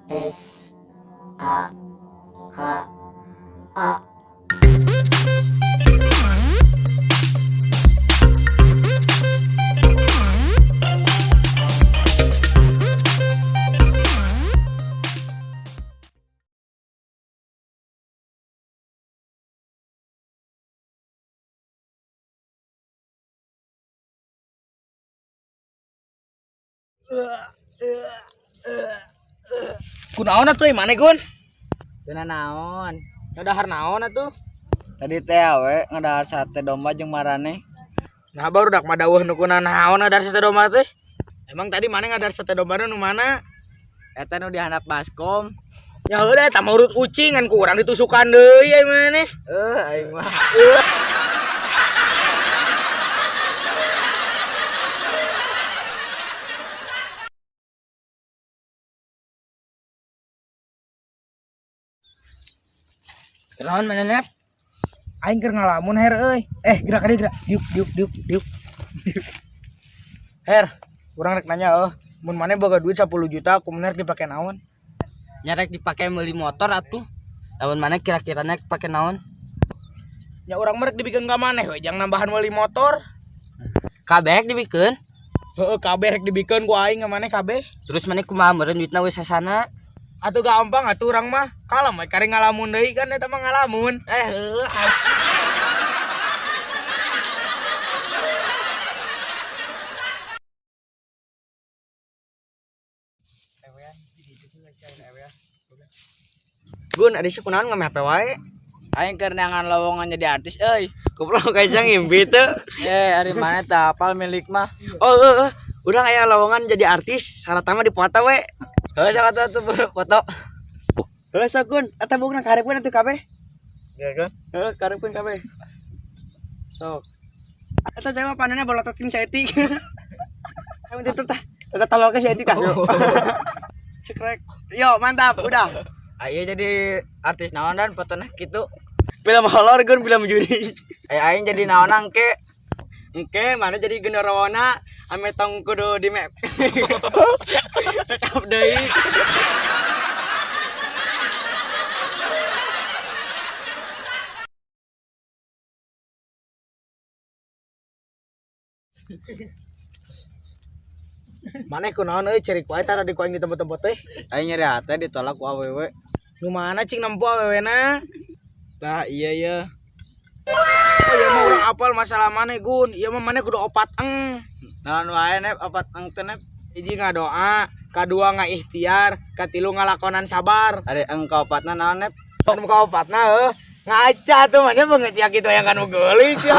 S A K A. Kunaon atuh maneh Gun? Teu naon. Ngadahar naon atuh? Tadi teh awe ngadahar sate domba jeung marane. Nah baru dak madaweuh nu kuna naon ngadahar sate domba teh? Emang tadi maneh ngadahar sate domba nu mana? Eta nu di handap baskom. Ya udah eta mah urut ucing ngan ku urang ditusukan deui ai maneh. Aing mah. Kunaon maneh Nep? Aing keur ngalamun Her euy. Gerak ka dieu gerak. Diuk diuk diuk diuk. Her, urang rek nanya euy, mun maneh boga duit 10 juta kumaha rek dipake naon? Nya rek dipake meuli motor atuh. Lamun maneh kira-kira rek pake naon? Nya urang mah rek dibikeun ka maneh we jang nambahan meuli motor. Kabeh rek dibikeun? Heeh, kabeh rek dibikeun ku aing ka maneh kabeh. Terus maneh kumaha meureun duitna geus sasana? Atuh gampang atuh urang mah. Kalem we kari ngalamun deui kan eta mah ngalamun. Heuh. Gun, ada sih kunaon ngameh HP wae? Aing keur neangan lowongan jadi artis euy. Goblok kayak ngimpi teu. Ari maneh teh apal milik mah. Oh, heeh. Urang aya lowongan jadi artis, syaratna mah dipoto we. Heuh, sok atuh atuh buru foto. Heuh, sok Gun, eta buukna kaharepkeun atuh kabeh. Ya kan? Heuh, kaharepkeun kabeh. Sok. Eta saya mah panenna bolototin saeutik. Kamu tutup tah. Eta tolol ke saeutik tah. Cekrek. Yo, mantap, udah. Ayo jadi artis naon dan fotona kitu. Film horor Gun, film juri. Aing jadi naon engke? Engke mana jadi genderuwona ame tong kudu di map. Make up deui. Maneh kunaon euy ceurik wae tah tadi ku aing di tempat-tempat teh. Aing nyeri hate ditolak ku awewe. Nu mana cing nempo awewena? Tah iya ya. Oh ieu mah urang apal masalah maneh Gun. Ieu mah maneh kudu opat eng. Naon wae Nep opat eng teh Nep? Hiji ngadoa, kadua ngaikhtiar, katilu ngalakonan sabar. Ari eng kaopatna naon Nep? Anu kaopatna heuh. Ngaca tuh mah nya beungeut sia kitu aya kan nu geulis ya.